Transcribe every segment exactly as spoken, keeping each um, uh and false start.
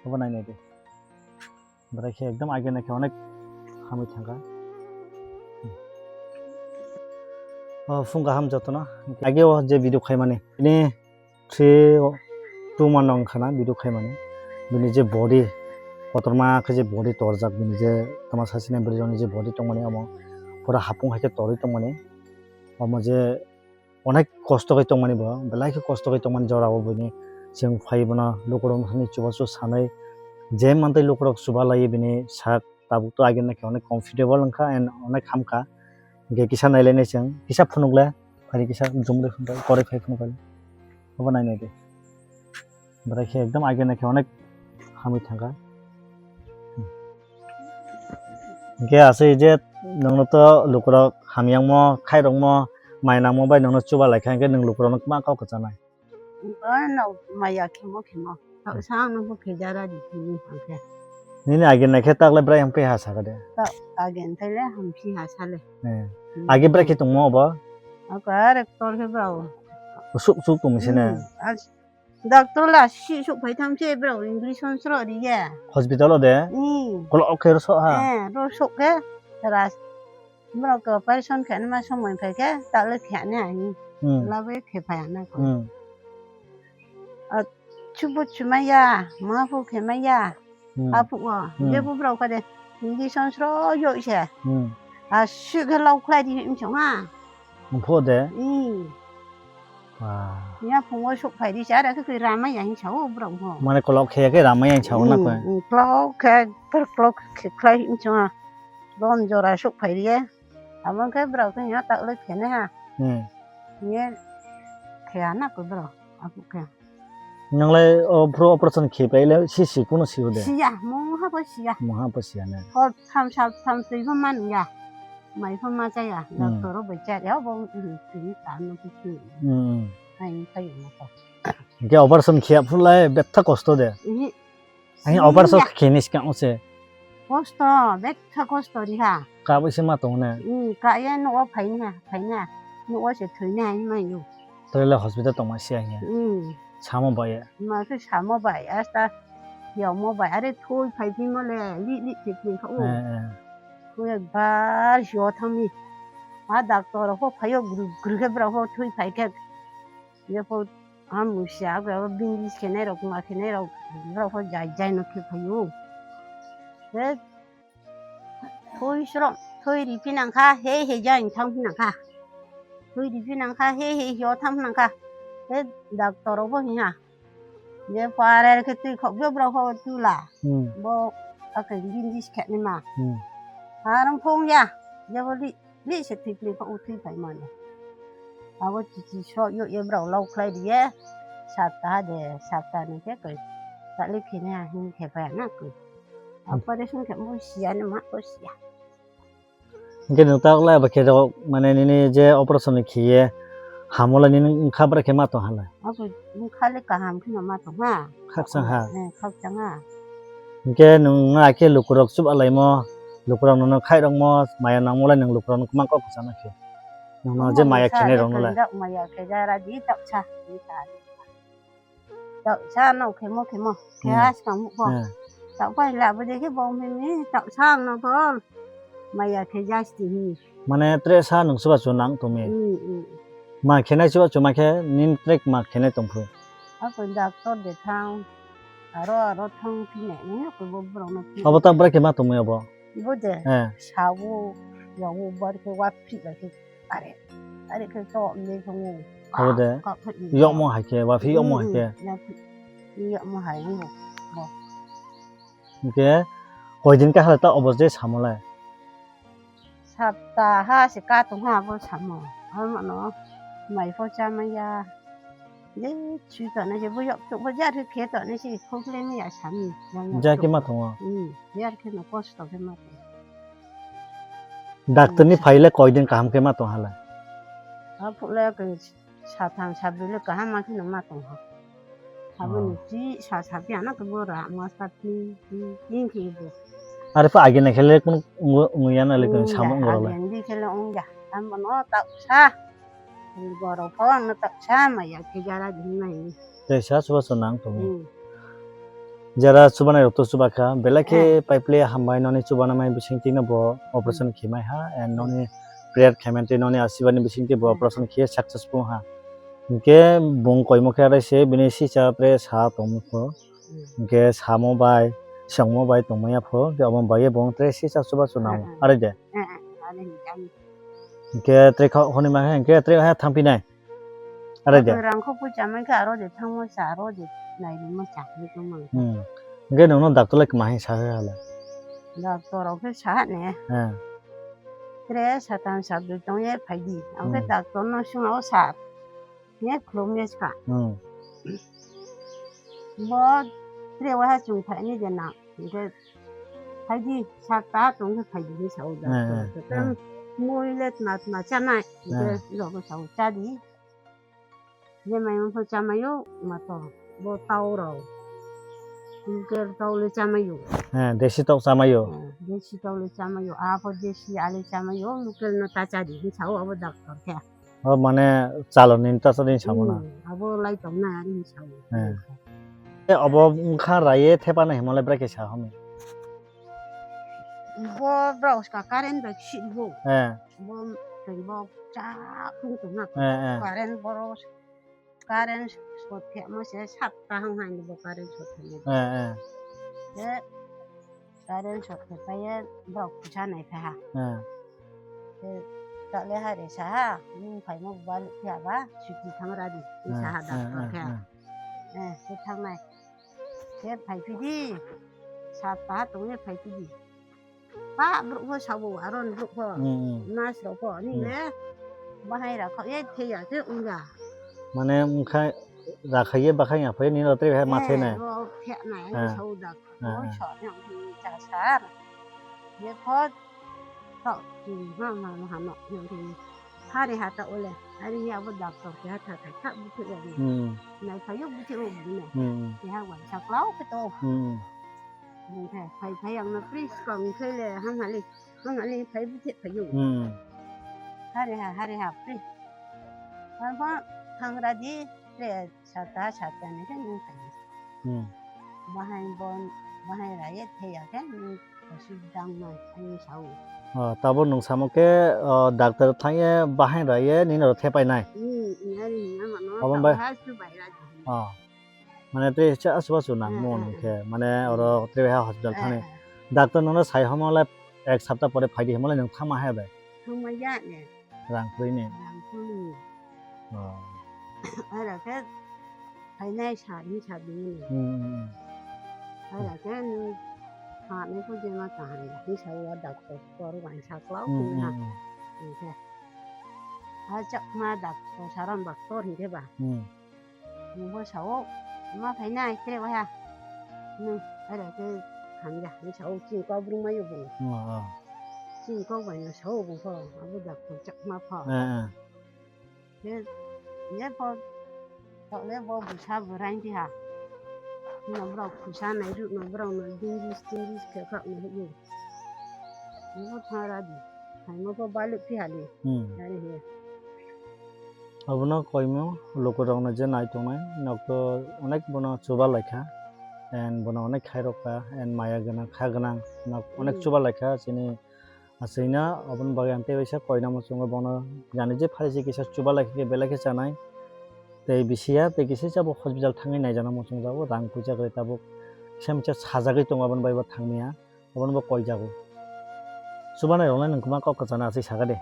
Obo nai nai di. Bwrai khe ekdom age nai khe onek hamwi thangkha. O phung kaham jotono. Age o je video khaimani. Ini three two month wngkha na video khaimani. Bini je body, kotorma khe je body torjak, bini je tama sasini bwrwi rokni je body tongmani omo pura hapung hai khe torwi tongmani. Omo je onek kosto khe tongmani bo, belai khe kosto khe tongmani jora o buini. Chwng phai bono lukurok hani chubachu sanai, je mantwi lukurok chuba lai bini sak tabuk to agini khe onek comfortable wngkha and onek hamkha. Hingke kisa nailainai chwng, kisa phunukle, phari kisa jumle phunukle, koroi phai phunukle. Obo nainai de. Bwrai khe ekdom age nai khe onek hamwi thangkha. Hingke aswk je nwngno to lukurok hamyangmo, khairokmo, mai nangmo bai nwngno chuba laikha, hingke nwng lukurokno kwma kok kwchanai. Ano maya khemo khemo. Sak sak no bo khejara di sini hangke. Nini age nai khe takle bwrai hampi ha sakha de. Tak age nai le hampi ha sale. Eh. Hmm. Age bwrai khe tongmo obo? Ako are ktor khe brao. Suk suk tong sini. Hmm. Doctor la si suk phai tham se brao injection sro ri ye. Hospital o de? Hmm. Kolo o khe ro sok ha? Eh, ro sok khe ras. Borok operation khainai ma somoi phai khe takle khainai ani. Hmm. Labwi khe phai anai ko. Hmm. A, chubu chumaya, ma phu khe maya. Hmm. Apu o, hmm, je bu brao kha de. Hindi sonsro yo se. Hmm. A, su khe lau khlai di him chong ha. Phu de? Hmm. Ah. Ya phungo sok phai di chara khe khe ramai ya hin sao brao ho. Mane kolok khe khe ramai ya sao na ko. Hmm, hmm, kolok khe, kolok khe khlai him chong ha. Bon jora sok phai ri ye. Abo khe brao khe ya tak le khene ha. Hmm. Ye khe ya na ko brao. Apu khe. Nanglai o phuru operation khe pai le si si kuno si de. Siya, mungha bo siya. Mungha bo siya ne. Hor tham sal tham twi bo man ya. Mai pho ma cha ya. Hmm. Doctor bai cha ya bo twi ta no ki si. Hmm. Ai khayo na ko. Ke operation khe phulai betha kosto de. Ihi. Ani operation khe ni sikang se. Kosto, betha kosto ri ha. Ka bo se ma tong ne. Hmm, ka ye no o phai ne, phai ne. No o se thoi ne ai mai yo. Tole hospital tong ma si ai ne. Hmm. Samo bai. Ma se samo bai, asta yo mo bai, are thoi phai phi mo le, li li se phi kha o. Eh, eh. Thoi bar yo thang ni. A doctor ho phai yo gru gru khe bra ho thoi phai khe. Ye pho Amu siya, abo bindis khenai rok, ma khenai rok, borok pho jai jai no khe phaio. He, thoi srok, thoi ri phinang kha, he he jai thang phinang kha. Thoi ri phinang kha, he he hio thang phinang kha. He, doctor rok bo hiya. Je pare khe twi khok jo borok pho tula. Hmm. Bo, akai bindis khenai ma. Hmm. Arang phong ya, je bo li. Ni se thwi phai kha, u thwi phai mani. Abo chichi so yo ye brao lau khlai di ye. Sapta de, sapta ni khe koi. Tali khini a hin khe phai na koi. Hmm. Operation khe mo siya ni ma ko siya. Hingke nwng tak lai ba khe rok, mane nini je operation ni khiye hamola nini wngkha bwrwi khe ma tong hala. Abo wngkha le kaham kheno ma tong ha. Khakchang ha. Eh, khakchang ha. Hingke nwng no akhe lukurok chuba laimo, lukurok nono khairokmo, maya nangmolai nwng lukurokno kwma kok kwchana khe. Nwngno je maya khenai rokno lai. Maya khe jara di taksa. Taksa no khemo khemo. Hmm. Khe ha sikang bo. Hmm. Takpai labo de khe bo mimi taksa no tol. Maya khe jasti hi. Mane tre sa nwng chuba chu nang tongmi. Hmm, hmm. Ma khenai chuba chu ma khe nin trek ma khenai tongphu. Ako doctor de thang. Aro aro thang phi ne ne ko bo borok no phi. Abo ta bwrwi khe ma tongmi abo. Bo de. Eh. Sawo yawo bar khe wa phi la khe are. Are khe to ne thang. Abo de. Ka phi. Yokmo hai khe wa phi yokmo hai khe. Hmm, ya phi. Yokmo hai bo. Bo. Hingke koi din khe hala ta obo je samolai. Sapta ha se ka tong ha bo samo. Amo no mai pho cha maya. Je chui to na je bo yok to bo jar khe to na se khokle maya sami. Ja khe ma tongo. Hmm, jar khe no kosto khe ma tongo. Doctor ni phaile koi din kaham khe ma tong hala. Ha phule ke Sathang sabri le kaham ma kheno ma tong ha. Saboni chi sa sabi ana ke bo ra ma sa ti ti ti ke bo. Are pha age na khele kun ungu ungu ya na le kun samo ungu le. Age ndi khele ong ya. Am no ta sa. Ni goro pho no ta sa ma ya ke jara din mai. Te sa suba so nang to. Hmm. Jara chubanai rok to chubakha, belai khe Eh. paiple hambai noni chubana mai bising tino bo operation khimai ha, and noni prayer khaimantwi noni asibani bising twi bo Eh. operation khiye successful ha. Hinkhe bung koimo khe arai se bini sisa tre sa tongmukho. Hmm. Hinkhe samo bai, songmo bai tongmaya pho, hinkhe omo bai bung tre sisa chuba chunamo. Eh, eh. Arai de. Eh, eh, arai de. Hinkhe tre kha hwnwi ma khe, hinkhe tre ha thangpinai. Arai de. Rang kho pui chamai khe aro de thangmo cha, aro de nai rwma cha hinwi tongma. Hmm. Hinkhe nono doctor lai kma hai sa hai hala? Doctor rok khe sa ne. He. Tre satan sabjoi tongye phaidi. Ang khe Hmm. doctor no swngna o sa. Ne khulum ne ska. Hmm. Bo tre waha chung phaini de na. Hinkhe phaidi sat ta tong khe phaidi hinwi sa o doctor. Eh, eh, eh. Mui le tma tma chanai. Hinkhe Eh. rok sa o chadi. Je mai mangsa chamayo mato bo tau rao. Local tau le chamayo. Eh, desi tau chamayo. Eh, desi tau le chamayo. Apo desi ale chamayo. Local no ta chadi hinwi sa o abo doctor khe. O mane chaloni ta chadi samo na. Hmm, abo lai tong na hinwi sa o. Eh. E obo wngkha raye thepa na himole brekhe sa homi. Bo brao ska current bai sidi bo. Eh. Bo tei bo cha phung tong na. Eh, eh. Current boro current short khe mo se sat ta hang hai bo current short khe. Eh, eh. Ye current short khe pa ye brao kusa nai kha ha. Eh. Ye ta le ha re sa ha, nung phai mo ba lu khe ba, suti thang ra di. Ni sa ha da khe. Eh, eh, eh. Eh, se thang nai. Khe phai phidi, sat ta tong ye phai phidi. Ba, borok bo sabo, aro ni borok bo, Hmm, hmm. Nurse rok bo, ni Hmm. le, bahai rakha, ye, theya, khe wngya. Mane, wngkha, rakha ye, bakhai ya, phai, nini rotre, hai, mathe Eh, nai. Bo, khe nai, Eh. Sabo dak, Eh, bo, eh. Sa, yang, ni, cha, sar. Ye, pho, to, hmm, ha, ha, ha, no, yang, ni. Hari hata ole, hari ya, bo, doctor, khe, ha, tha, tha, tha, bu, khe, ya, ni. Hmm. Nai, phai, yo, bu, khe, o, bu, ne. Hmm. Khe, ha, wa, sa, klau, khe, to. Hmm. Bung khe phai phai ang no please kong khe le hang hali, hang hali phai buthe phai yo. Hmm. Hari ha, hari ha, please. Bang bang thang ra di, le sata sata ni khe nung phai. Hmm. Bahai bon, bahai ra ye the ya khe nung kosi dang nai ani sao. Oh, tabo nung samo khe, oh, doctor thang ye bahai ra ye nini ro the pai nai. Hmm, ni ani ni ama no. Abang bai. Ha su bai ra di. Oh. Mane tei cha asu asu nang Hmm, mo hmm, nung khe, mane Hmm. oro tei ha hospital Eh, thani. Eh. Doctor nono sai homo le ek sapta pore phaidi himo le nung thangma hai bai. Thangma ya ne. Rang phui ni. Rang phui ni. Oh. Ara khe phainai sa ni sa bini ni. Hmm, hmm, hmm. Ara khe nung ha ni ko je ma ta hai ni sa wa doctor kor wan sa klau Hmm, ni ha. Hmm, hmm. Ni khe. Ha chak ma doctor saram doctor ni khe ba. Hmm. Nungbo sao, ma phainai, tre waiha. Nung, are khe hamya, ni sao, chini kok brung mayo bo. Oh, oh. Chini kok bai no sao bo pho, abo da kho chak ma pho. Eh, eh. Khe, ye pho, tole bo busa bo rain di ha. No brok khusa nai ru, no brok no dingris, dingris khe kha no hu. Nungbo thara di, phaimo pho baluk phi hali. Hmm. Are he. Abono koimo lukurokno je nai tongnai, nok to onek bono chuba laikha, and bono onek khairokha, and maya gwnang, kha gwnang, nok onek Hmm. chuba laikha, chini aswina, aboni bagwi ang tei waisa koina muchungo bono jani je phari se kisa chuba laikha khe belai khe chanai, tei bisiya, tei kisa chabo hospital thangwi naijana muchungjago, rang puisa kwrwi tabuk kisa misa sajagwi tongo, aboni bagwi bo thangmaya. Obono bo koi jago. Chubanai roknai nwng kwma kok kwchana aswk saka de.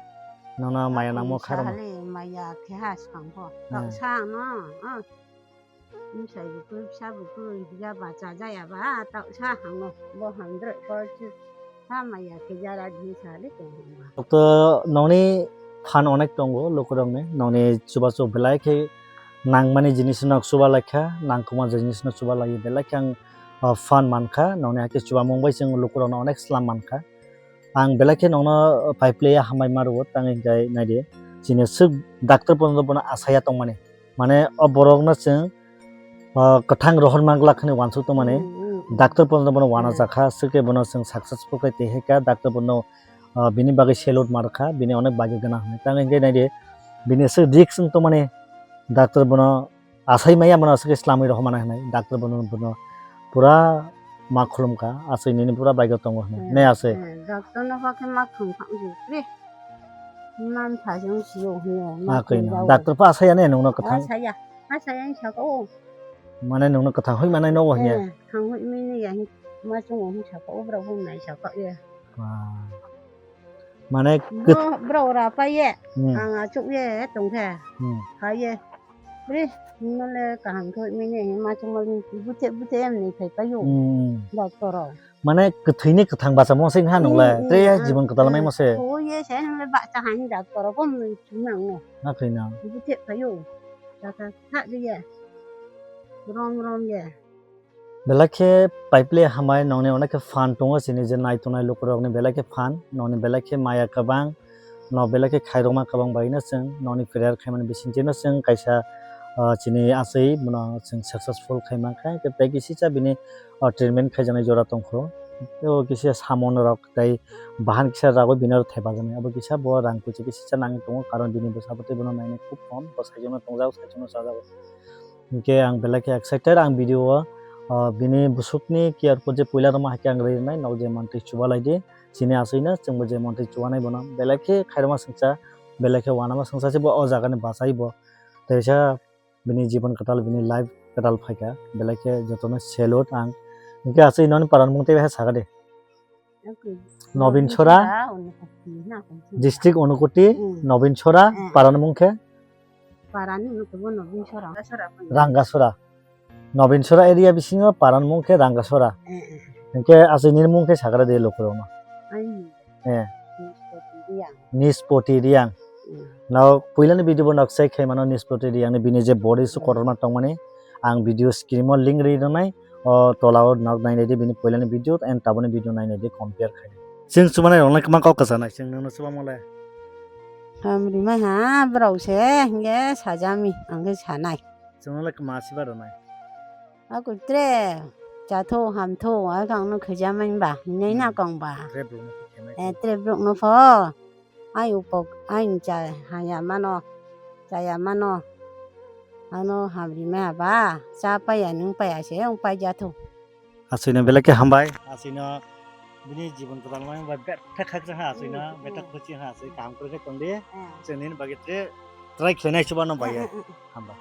Nono maya nangmo khairokma. Sahali maya khe ha swkang pho. Hmm. Tok sa no, ah. Bwsai bo koi, bwsa bo koi, ya bacha jaya ba, tok sa hango. Bo hamdroi koi chu. Sa maya khe jara di sahali khe hwnba. Tok to noni phan onek tongo lukurokni. Noni chubachu belai khe nangmani jinis no chuba laikha, nangkukma jinis no chuba laiyo. Belai khe ang, ah, phan mankha, noni hakhe chubamung bai chwng lukurokno onek slam mankha. Ang belai khe nongno, ah, pai pli ya hambai ma rwo, tang hwnkhe naidi, chini swk doctor pono bono asaya tongmani. Mane o borokno chwng, ah, kwthang rohor mang glak hwnwi uansuk tongmani. Hmm, hmm, hmm. Doctor pono bono wana jakha, swk khe bono chwng successful khe twi hai kha, doctor bono, ah, bini bagwi salute ma rwkha, bini onek bagwi gwnang hwnwi. Tang hwnkhe naidi, bini aswk risk wng tongmani, doctor bono asai maya bono aswk khe slamwi rohormana hwnwi, doctor bono, bono Pura ma khulum kha, aswk nini pura bike o tongo hwnwi. Hmm, ne aswk? Hmm, doctor no ba khe ma khum kha wngsi, pre. Man pha jong si o hwnwi, ma khum jago. Doctor pha asaya ne nungno kwthang? Asaya, asaya wng saka o. Mane nungno kwthang hoi manai nogo hwnwi? Eh, thang hoi mini ya, ma chungo hwn saka o, bwrok hwn nai saka o ya. Ah. Mane bo, bro ra pa ye. Hmm. Ang achuk ye tong khe. Hmm. Ha ye. Bre, nole kaham khe mene ma chuma buthe buthe em ni phai payo. Hmm. Doctor o. Mane kwthwi ni kwthang bacha mo se ha nung le. Hmm, hmm, tre ah, jibon kwtal mai mo se. Ho ye se nole bacha ha ni doctor o kom ni chuma ngo. Na khoi na. Buthe payo. Ta ta tha ye. Rom rom ye. Belai khe paiple hambai, nokni onek khe phan tongo, chini je nai tongnai lukurokni belai khe phan, nokni belai khe maya kwbang, nok belai khe khairokma kwbang baino chwng nokni prayer khaimani bisingtwino chwng kaisa, ah, chini achai bono chwng successful khaima khe, tei kisisa bini, ah, treatment khaijaknai jora tongkho, tei o kisa samono rok tei bahan kisa ragwi bini aro thepajani, abo kisa bo rang kuchuk kisa nangwi tongo, karon bini bwsa bo tei bono nainai khub kom, bo saichungno tongjak, saichungno chajago. Hinkhe ang belai khe excited ang video o, ah, bini bwswkni Q R code je puila rwma hai khe ang rwi rwnai, nok je mantwi chuba lai di, chini aswino chwngbo je mantwi chubanai bono belai khe khairokma swngcha, belai khe uanama swngcha se bo o jaga ni bachai bo, teisa bini jibon kwtal, bini life kwtal phaikha, belai khe jotono salute ang. Hinkhe aswino ani paran mung tei hai sakha de. Nobin Sora, Unakoti, na kong si. District Unakoti, hmm. Nobin Sora, hmm. Paran mung khe? Paran mung khe bo Nobin Sora. Rangasora. Nobin Sora area bisingo paran mung khe Rangasora. Eh, eh. Hinkhe aswini mung khe sakra de lukurokno. Ai. Eh. Nispoti Riang. Nispoti Riang. Hmm. Nok puilani video bo nok check khai mano Nispoti Riang ni bini je body su hmm. Kotorma tongmani. Ang video screen o link ri donai. O tola o nok nai naidi bini puilani video and taboni video nai naidi compare khai. Chwng chumanai rok nai kwma kok kwchanai chwng nangno chubamole. Hamri mai ha brao se hinge sajami ang khe sanai. Chwng nole kwma siba rwnai. Aku tre chatho hamtho a kang no khajamai ba hinai na kong ba. Tre bruk no khe nai. Eh, tre bruk no pho. Ai upok, ai cha haya mano, chaya mano. Ano hamri ma ba, cha paya nung paya se ong pai ja thu. Aswino belai khe hambai, aswino bini jibon kwtal mai bai bethak khaksa ha aswino, hmm, bethak hmm. Khusi ha aswi kaham kwrwi khe tong di. Hmm. Chwng nini bagwi tre try khlainai chuba no bai. Hmm, hmm, hmm. Hambai.